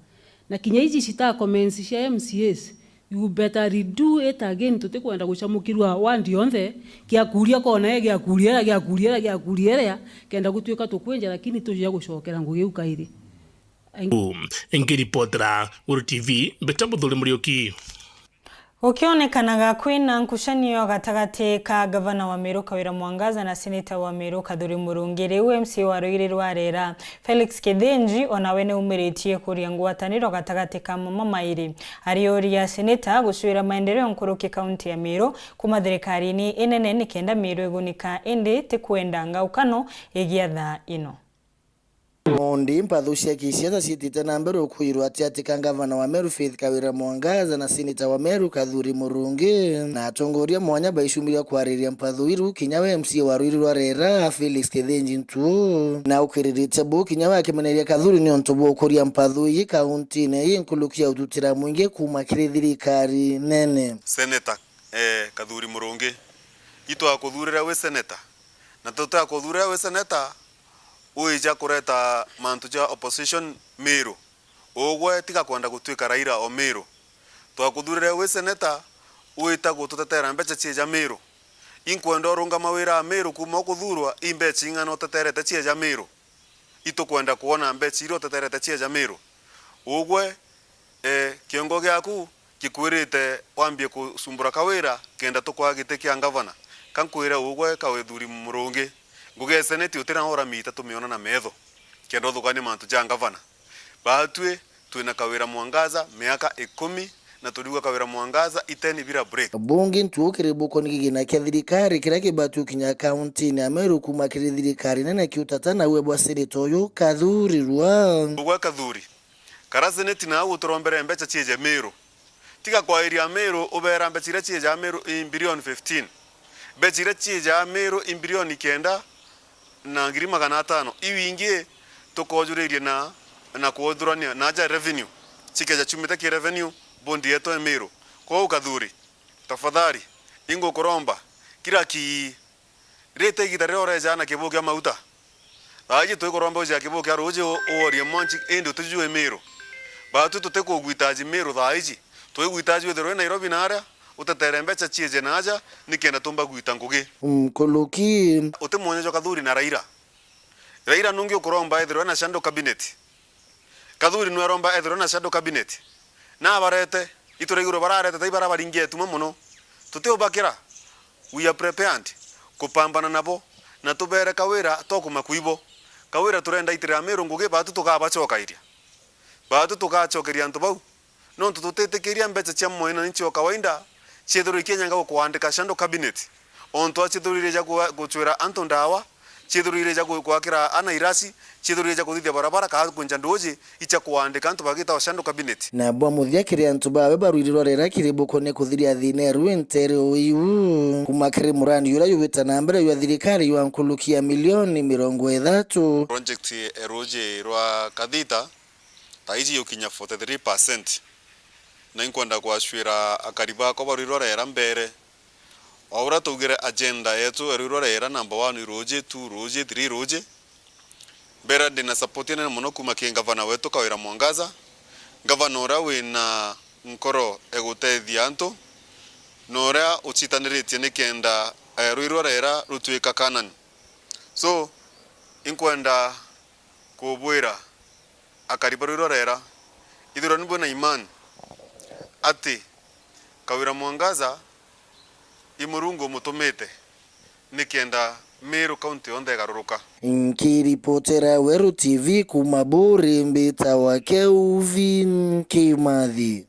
Na kinya iji cita comments cia M C As, you better redo it again, tutikwenda gucamukirua ward yonthe, giakuria kona ii, giakuria iria, giakuria iria, giakuria iria, kenda gutuika tukwinja, lakini tuja gucokera ngugi iu kairi. Nkiripotera Weru T V, mbeta Muthuri Muriuki. Gukionekanaga kwina nkucanio gatagati ka ngavana wa Meru Kawira Mwangaza na seneta wa Meru Kathuri Murungi, riu M C A wa ruiri rwa Rera Felix Kithinji onawe ni umiritie kuria ngwataniro gatagati ka mama mairi. Ariuria seneta gucwira maendeleo nkuruki kaunti ya Meru kuma thirikarine inene nikenda Meru igunika, indi ti kwenda ngaukano igia thaa ino. Mondi mpathu cia kisiasa ciitite na mbere ukwirwa ati ati ka ngavana wa Meru Faith Kawira Mwangaza na seneta wa Meru Kathuri Murungi na atongoria mwanya baicumbiria kwariria mpathu iru, kinya we M C A wa ruiri rwa Rera Felix Kithinji Ntuo na ukiriritie bu kinya we akimeneria Kathuri ni untu bwa ukuria mpathu ii kauntine ii nkuruki ya ututira mwingi kuma kiri thirikari nene. Seneta, eh, Kathuri Murungi, itwakuthurire wi seneta, na tutakuthurire wi seneta, wija kureta mantu ja opposition Meru. Ugwe tiga kwenda gutwika Raila o Meru. Twakuthurire wi seneta, wita gututetera mbeca cie ja Meru. Inkwenda urungama wira a Meru kuma ukuthurwa, i mbeca ing'ana uteterete cie ja Meru. Itukwenda kwona mbeca iria uteterete cie ja Meru. Ugwe, eh, kiongo giaku gikwirite wambie kucumbura Kawira kenda tukwaga giti kia ngavana. Ka nkwire ugwe Kawithuri Murungi, ngugi ya seneti utira ora miita tumiona na metho kenda uthukania mantu ja ngavana. Baatwi twina Kawira Mwangaza miaka ikumi na turiuga Kawira Mwangaza iteni bila break. Bungi ntuo kiri bukoni kigina kia thirikari kiria kibati ukinya kauntine ya Meru kuma kiri thirikari nene kiutata nawe bwa seneta uyu Kathuri Rwa. Ugwe Kathuri, kara seneti nau uturombere mbeca cieje Meru. Tiga kwairia Meru, ubera mbeca iria ciejaa Meru i bilioni fifteen. Mbeca iria ciejaa Meru i bilioni kenda na ngiri magana atano. Iu ingi tukojuririe na, na kuothurania na aja revenue. Cikeja ciumite ki revenue, bondi yetu e Meru. Kwou Kathuri, tafadhali, ingukuromba, kira ki Rite igita riria ureja na kibuu kia mauta. Thaa iji twikuromba uja kibuu kia ruuji u-, uorie mwanchi, indi utijui Miru. Baatwi tutikuguitaji Miru thaa iji. Twiguitaji withirwe wi Nairobi na aria, utetere mbeca ciije na aja, nikenda tumba gwita ngugi. Nkuluki. Uti mwanya jwa Kathuri na Raila. Raila nungi ukuromba ethirwe na shadow cabinet. Kathuri nweromba ethirwe na shadow cabinet. Na abarete, ituraigirwe bararete, tai bara baringi etuma mono. Tutiubakira. We are prepared kupambana nabo, na tubere Kawira tokuma kwibo. Kawira turenda aitirira Miru ngugi, baatu tukabacokairia. Baatu tugacokeria antu bau. Nontu tutitikiria mbeca cia mwena ni cio kawaida, ciethirwe ikienyenga gukwandika shadow cabinet. Ontu a ciethirwe iri ja gwa-, gucwira antu ndawa, ciethirwe iri ja gu-, gwakira ana irasi, ciethirwe iri ja kuthithia barabara, kaa kwinja nduuji, icha kuandika antu bagitawa shadow cabinet. Na bwa muthia kiri antu bawe barwiri rwa rera kiri bukonia kuthiria thina eru ntere o iu. Kuma kiri murandi uria yugite na mbere jwa thirikari jwa nkuluki ya milioni mirongo ithatu. Project e ruuji rwa Kathita, thaa iji yukinya forty three percent. Na inkwenda kwacwira akari bakwa ba Ruirwa Rera mbere. O uria twaugire agenda yetu ya Ruirwa Rera number one i ruuji, two ruuji, three ruuji. Mbere ndina support inene mono kuma ki ngavana wetu Kawira Mwangaza. Ngavana uria wina nkoro egutethia antu, na uria ucitaniritie nikenda, eh, Ruirwa Rera rutwika Kanani. So, inkwenda kubwira akari ba Ruirwa Rera, ithirwa ni bwina imani ati Kawira Mwangaza i Murungu umutumite nikenda Meru County yonthe igaruruka. Nkiripotera Weru T V kuma Buri, mbitawa Kelvin Kimathi.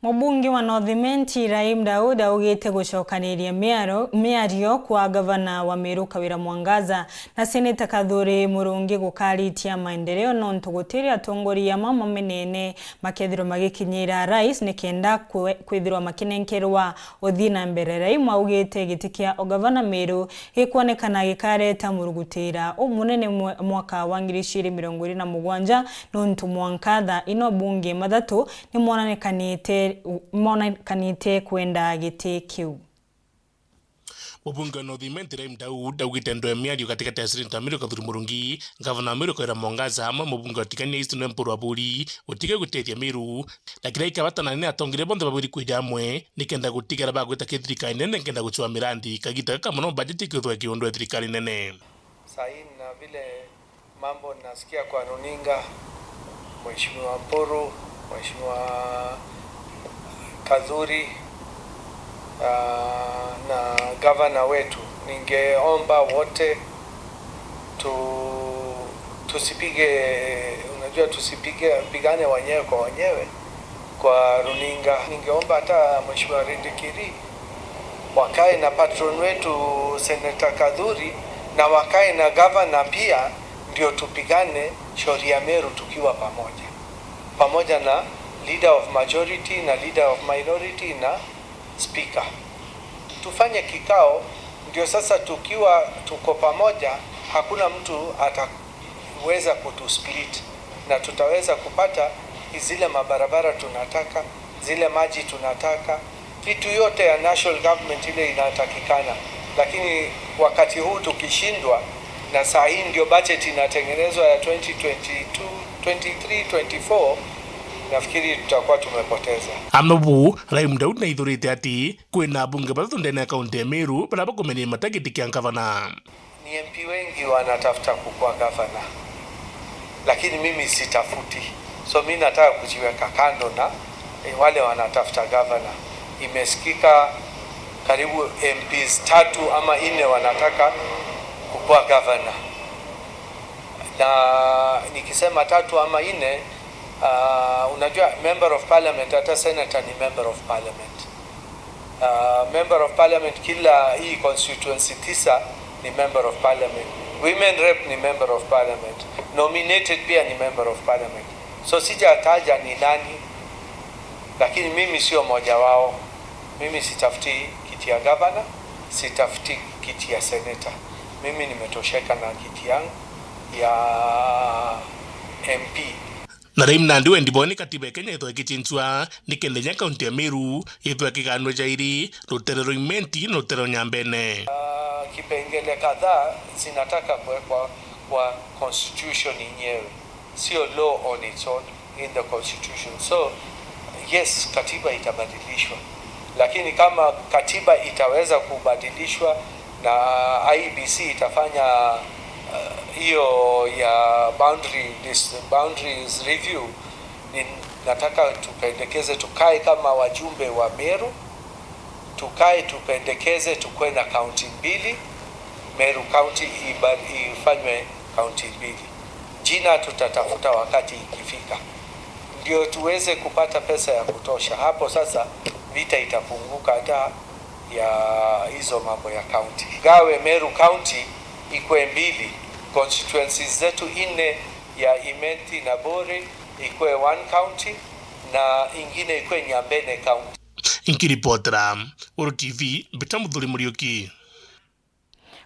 Mubunge wa North Imenti, Rahim Daud, augite gucokaniria miaro-, miario kwa gavana wa Meru Kawira Mwangaza na seneta Kathuri Murungi gukaritia maendeleo, nontu gutiri atongoria amwe mamenene makethirwa magikinyira rais nikenda kwe-, kwithirwa makinenkerwa uthii na mbere. Rahim augite giti kia ugavana Meru gikwonekana gikareta murugutira umunene mwe-, mwaka wa ngiri igiri mirongo iri na mugwanja, nontu mwanka thaa ino bunge mathatu ni monanekanite, monanekanite kwenda giti kiu. Mubunge wa North Imenti Rahim Daud augite ndwe miario gatigati ya seneta wa Meru Kathuri Murungi, gavana wa Meru Kawira Mwangaza, amwe mubunge wa Tigania East Noel Mpuru Aburi, gutiga gutethia Meru, na kiria gikabatana ni atongeria bonthe babwiri kwija amwe nikenda gutigara bagwita ki thirikari nene nikenda gucua mirandi. Kagita gaka mono bajeti ikiuthwa ikiundwa thirikari nene. Saa hii na vile mambo nasikia kwa runinga, Mheshimiwa Mpuru, Mheshimiwa Kadhuri, ah, na gavana wetu. Ningeomba wote tu-, tusipige, unajua, tusipige, pigane wenyewe kwa wenyewe kwa runinga. Ningeomba hata Mheshimiwa Rindikiri wakae na patron wetu Senator Kadhuri na wakae na gavana pia, ndio tupigane shauri ya Meru tukiwa pamoja, pamoja na leader of majority na leader of minority na speaker. Tufanye kikao, ndio sasa tukiwa tuko pamoja, hakuna mtu ataweza kutusplit na tutaweza kupata zile mabarabara tunataka, zile maji tunataka, vitu yote ya national government ile inatakikana. Lakini wakati huu tukishindwa, na saa hii ndio budget inatengenezwa ya twenty twenty-two, twenty-three, twenty-four, nafikiri tutakuwa tumepoteza. Amwe buu, Raim Daudi naithurite ati kwina abunge bathatu ndene ya kaunti ya Meru baria bakumenya mata giti kia ngavana. Ni M P wengi wanatafuta kukua gavana, lakini mimi sitafuti. So mi nataka kujiweka kando na, eh, wale wanatafuta gavana. Imesikika karibu M Ps tatu ama nne wanataka kukua gavana, na nikisema tatu ama nne, ah, unajua member of parliament, hata senator ni member of parliament. Uh, member of parliament, kila hii constituency tisa ni member of parliament. Women rep ni member of parliament. Nominated pia ni member of parliament. So sijataja ni nani, lakini mimi sio moja wao. Mimi sitafuti kiti ya gavana, sitafuti kiti ya senator. Mimi nimetosheka na kiti yangu ya M P. Na Raim nandi wendi bwao ni katiba ya Kenya yithwe ikichinchwa, nikenda inya kaunti ya Meru yithwe ikiganwe jairi, rutere rwa Imenti na rutere rwa Nyambene. Ah, kipengele kadhaa zinataka kuwekwa kwa constitution yenyewe, sio law on its own in the constitution. So, yes, katiba itabadilishwa, lakini kama katiba itaweza kubadilishwa na I E B C itafanya, uh, hiyo ya boundary, this boundaries review, ni-, nataka tupendekeze, tukae kama wajumbe wa Meru, tukae tupendekeze tukuwe na kaunti mbili, Meru County iba-, ifanywe kaunti mbili. Jina tutatafuta wakati ikifika, ndio tuweze kupata pesa ya kutosha. Hapo sasa vita itapunguka, hata ya hizo mambo ya county. Gawe Meru County ikwe mbili, constituencies zetu nne ya Imenti na Bore ikwe one county na ingine ikwe Nyambene County. Nkiripotera Uru T V, Mbita Muthuri Muriuki.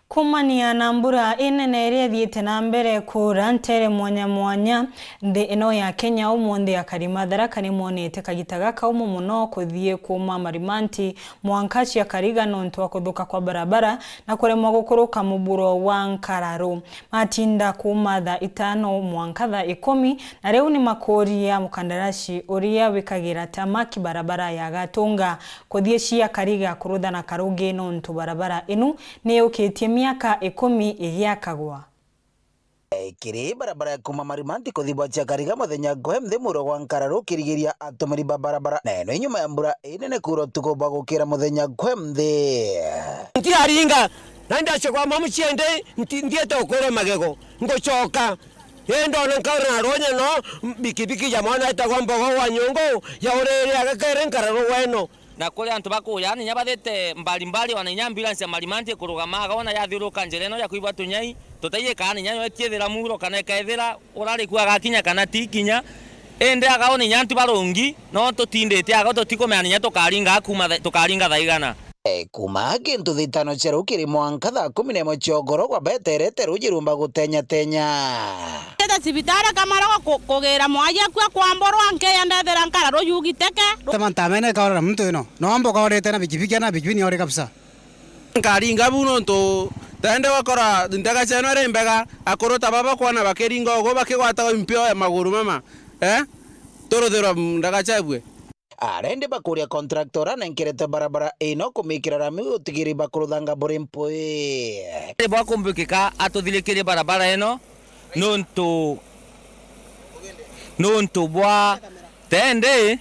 Kumania na mbura inene iria ithiite na mbere kuura nteere mwanya mwanya nthi ino ya Kenya, umunthi akari ma Tharaka ni monete kagita gakaumu mono kuthii kuuma Marimanti mwanka cia Kariga nontu wa kuthuka kwa barabara na kuremwa gukuruka muburo wa Nkararu. Matinda kuuma thaa itano mwanka thaa ikumi, na riu ni makuuria mukandarashi uria wikagira tamaki barabara ya Gatunga kuthii cia Kariga kurutha na Karugi nontu barabara inu ni yukitie miaka ikumi igiakagwa. Kiri barabara ya kuuma Marimanti kuthii bwa cia Kariga muthenya gwe nthi muro gwa Nkararu ukirigiria atumiri ba barabara neno inyuma ya mbura inene kuura utuku bwa gukira muthenya gwe nthi. Ntiaringa, na ndacoka mwa mucii ndi, nti-, nthiite ukurwa magego, ngucoka. Ii ndona nkaura na rwonya no, bikibiki ya mwana etagwa Mbogo wa Nyungu, yaurire agakere Nkararu weno. Na kuri antu ba kuya, ni inya bathite mbali mbali, ona inya ambulance ya Marimanti ikurugama, aga ona yathiuruka njira ino ya kwibwa tunyai, tutaiyikaa ni inya yo itiithira muro kana ikeethira urari ku agakinya kana ti kinya. Indi aga ona inya antu barungi, no tutindite aga tutikumenya ni inya tukaringa kuuma tha-, tukaringa thaa igana. E, kuuma gintu thitano cia rukiri mwanka thaa kumi na imwe cia ugoro gwa beterete ruji rumba gutenyatenya. Tete cibitari Kamarogo ku-, kugira mwaji akua kwamburwa nkeya ndethira Nkararu yugiteke. Tema ntamene ikaura na muntu ino. No mboka orite na bikibiki na bikibiki ni ore kabisa. Nkaringa bu nontu tende wakora ndagacha ino iri mbega, akuru ta baba kwana bakiringa ugu bakigwata mpio ya maguru mama. Eh? Turuthirwa ndagacha bwe. Arendi bakuria contractor anenkerete barabara ino kumikira rami utigiri bakuruthanga buri mpwi. Bwa kumbikika atuthirikirie barabara ino nontu nontu bwa tende,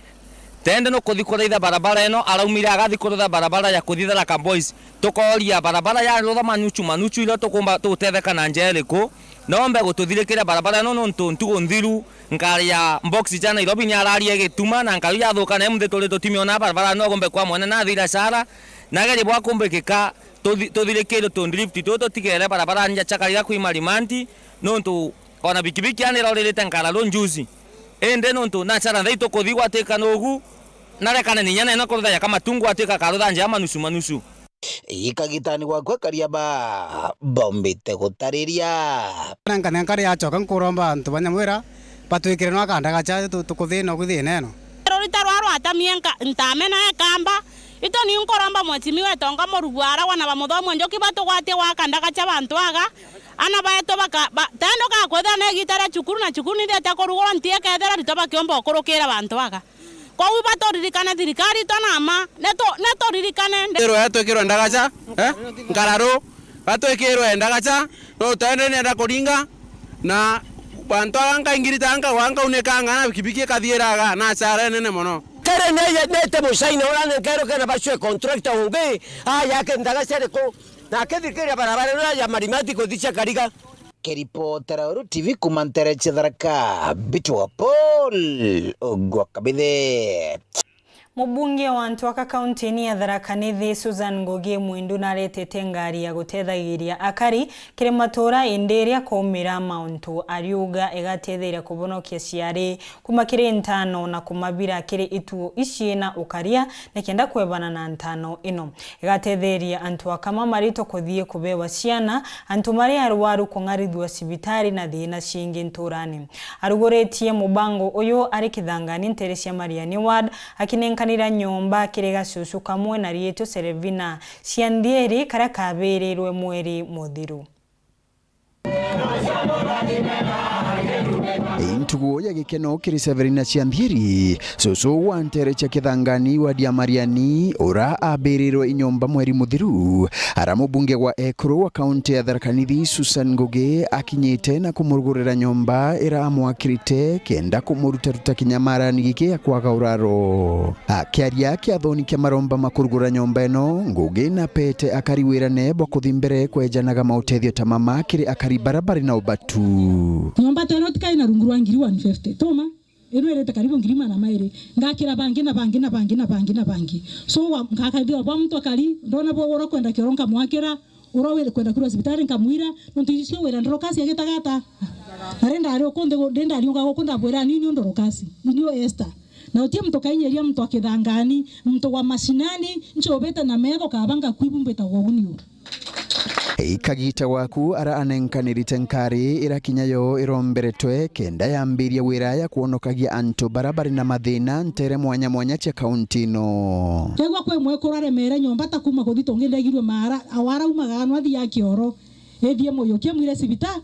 tende nukuthi kuraitha barabara ino, araumire agathi kuraitha barabara ya kuthi Tharaka Boys. Tukoria barabara ya rutha manuchu manuchu iria tukumba tutetheka na njia iriku? Nombe gututhirikiria barabara ino nontu ntugu nthiru nkari ya box ja Nairobi ni araria igituma na nkari yathuka na imuthi turi tutimiona barabara no gumbe kwa mwene na athira cara. Nageri bwa kumbikika tuthi-, tuthirikirie tundrift tutu tutigere barabara nja cha Kariga kwi Marimanti, nontu ona bikibiki ani iroririte nkararu njuzi. Indi nontu nachara nthai tukuthi gwatika nugu, narekane ninya nena kurutha ya kamatungu atika karutha nja manusu manusu. Ikagitani gwakwa Kariaba bombite gutariria. Nanka nenkari yachoka nkuromba antu ba Nyamwira batwikire no akandagacha tu-, tukuthina ugu thina ino. Rurita rwa rwatamie nka-, ntamena ekamba, itu ni nkuromba mwecimi wetonga murugu ara wana ba Muthomi Njuki batugwatie gwaka ndagacha bantu aga, ana baetu baka-, ba-, tendo gakwithira na igita ria cukuru na cukuru nithete kurugurwa nti ikethira rito bakiumba ukurukira bantu aga. Kwou baturirikane thirikari itu na ma, netu-, neturirikane. Twirwe twikirwe ndagacha, eh? Nkararu, batwikirwe ndagacha, no tende nenda kuringa, na bantu aga nkaingirita nkagwa nkaunika ngana bikibiki ikathiraga na achara nene mono. Kere neye nete mucaina ura nenkerukena bacwe contractor ungi, aya ke ndagacha riku, na akithikiria barabara ino ya Marimati kuthi cia Kariga. Kiripotera Weru T V kuma ntere cia Tharaka, mbitwa Paul Ogwa Kabithe. Mubunge wa Ntwaka kaunti-ini ya Tharaka Nithi, Susan Ngugi Mwindu, naretete ngari ya gutethagiria akari kiri matura indi iria kwaumira mauntu, ariuga igatetheria kubonokia ciari kuma kiri ntano na kumabira kiri ituo iciina ukaria, nikenda kwebana na ntano ino. Igatetheria antu akama maritwa kuthii kubewa ciana, antu mari arwaru kung'arithua cibitari na thiina cingi nturani. Aruguritie mubango uyu ari Kithangani ntere cia Mariani Ward, akinenkanira nyomba kiri gacucu kamwe na riitwa Serevina Cianthieri karia kabirirwe mweri muthiru. Ntugu ya gikeno kiri Severina Cianthieri, cucu wa ntere cia Kithangani, wadi ya Mariani, ura abirirwe inyomba mweri muthiru. Ara mubunge wa ekuru wa kaunti ya Tharaka Nithi, Susan Ngugi, akinyite na kumurugurira nyomba ira amwakirite kenda kumurutaruta kinyamarani giki ya kwaga uraro. Akiaria kiathoni kia maromba ma kurugura nyomba ino, Ngugi napete akari wirane bwa kuthi mbere kwejanaga mautethio ta mama kiri akari bara bari na ubatu. Nyomba ta ino tikai na rungu rwa ngiri one fifty. Tuma, ino irete karibu ngiri magana mairi. Ngakira bangi na bangi na bangi na bangi na bangi. So, wa-, ngakathia bwa muntu akari, ndona bwa ura kwenda kioro nkamwakira, ura wiri kwenda kurwa cibitari nkamwira, nontu icio wira ndorokasi agitagata. Na ri ndari uku nthi gu-, ndi ndariuga guku ndabwira ni niu ndorokasi, ni niu Esther. Na uti muntu kainyeria muntu akithangani, muntu wa mashinani, nchubite na metho kaba ngakwibu mbitagwa ugu niu. Ikagita gwaku ara anenkanirite nkari ira kinya yo iromberetwe kenda yambiria wira ya kwonokagia antu bara bari na mathina ntere mwanya mwanya cia kaunti ino. Kegwa kwi mwekuru aremere nyomba ta kuma kuthi tungi ndegirwe mara, awara umaga no athia kioro, ethie muyukie mwire cibita.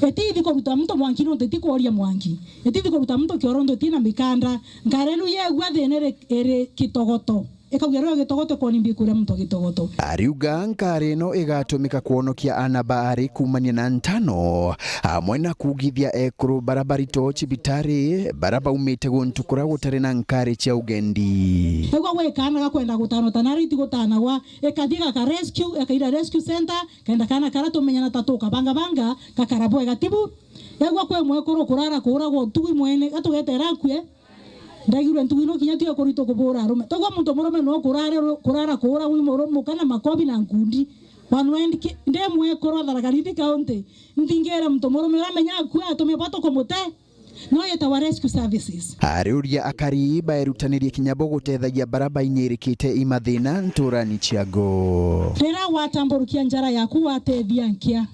Itithi kuruta muntu mwanki nontu itikworia mwanki. Itithi kuruta muntu kioro nontu itina mikanda. Nkari inu yegua thina iri, iri kitogoto. Ikauga rio gitogoto kwoni mbikuria muntu gitogoto. Ariuga nkari ino igatumika kwonokia ana baari kuumania na ntano, amwe na kugithia ekuru bara barito cibitari, bara baumite guntu kuria gutari na nkari cia ugendi. Igua gwi kaana gakwenda gutanwa ta naria iti gutanagwa, ikathi gaka rescue, ikaira rescue center, kenda kaana karia tumenyana ta tukabangabanga, gakara bwega tibu. Egua kwi mwekuru kurara kuuragwa utugi mwene, gatugetera akue. Ndagirwe ntugi no kinya tiga kuritwa kubura arume. Togwa muntu murume no kurare ru-, kurara kuuragwa i muru-, muka na makobi na nkundi. One end ki-, ndi mwekuru wa Tharaka Nithi County. Nthingire muntu murume uramenya akue atume bwa tukumute. No yetawa rescue services. Ariuria akari baerutanirie kinya bo gutethagia bara bainyirikite i mathina nturani ciago. Riria watamburukia njara yaku watethia nkia,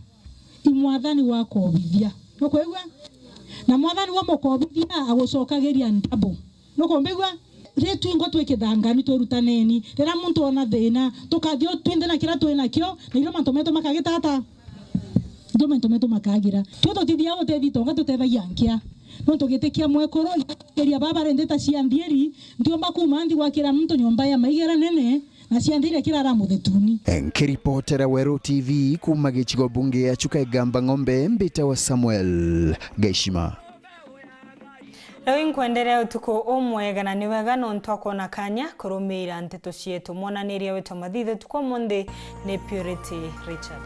i mwathani wakobithia. Nukwigua? Na mwathani wa mukobithia agucokagiria double. Nukumbigua? Ri twingwa twi kithangani twirutaneni. Riria muntu ona thina, tukathi o twinthe na kiria twi nakio, na irio mantu metu makagitata. Ndio mantu metu makagira. Tio tutithia utethi tonga tutethagia nkia. Nontu giti kia mwekuru, iria baba rende ta cia nthieri, ndiomba kuma nthi gwakira muntu nyomba ya maigera nene, na cia nthieri akirara muthetuni. Nkiripotera Weru T V kuma gicigo bunge ya Chuka Igamba Ng'ombe, mbitawa Samuel Gaishima. Riu inkwenderea utuku umwega, na ni wega nontu akwona kanya kurumiira nteto cietu. Mwananiria wetu wa mathiitho utuku umunthi ni Purity Richard.